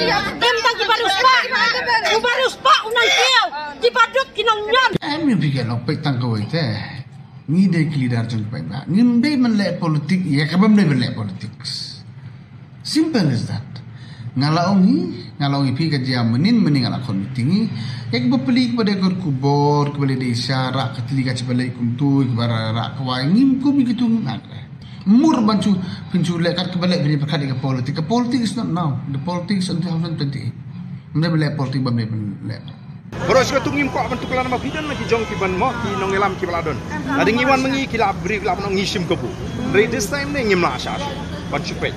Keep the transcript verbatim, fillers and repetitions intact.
Em tang ki baru spa. U baru spa u nang kiew. Ki badut ki nang nyon. Em, ïa phi ka long peit tang kawei te. Ngi dei ki leader jong ki paidbah. Ngim dei ban leh politik ïa kaba ym dei ban leh politics. Simple as that. Nga la ong hi, nga la ong hi phi ka jia mynnin mynnin nga la khot meeting hi. Ïa kiba pli kiba dei kor kubor, kiba leh dei sha rak ka tli ka chiba leh kumtu, kiba ra rak kwai, ngim kum ïa kitu ngim ak. Mur ban chu phin chu leh kat kiba leh bini pyrkhat ïa ka politik. Ka politik is not now. The politics on two thousand twenty-eight. Ym dei ban leh politik ba ym dei ban leh. Baroh shi katta ngim kwah ban tuklar namar phi don la ki jong ki ban mo ki nongïalam kiba la don. Lada ngi wan ma ngi ki la briew la ban ong ngi shim kabu. Hynrei this time ne ngim lah sha sha. Ban shu peit.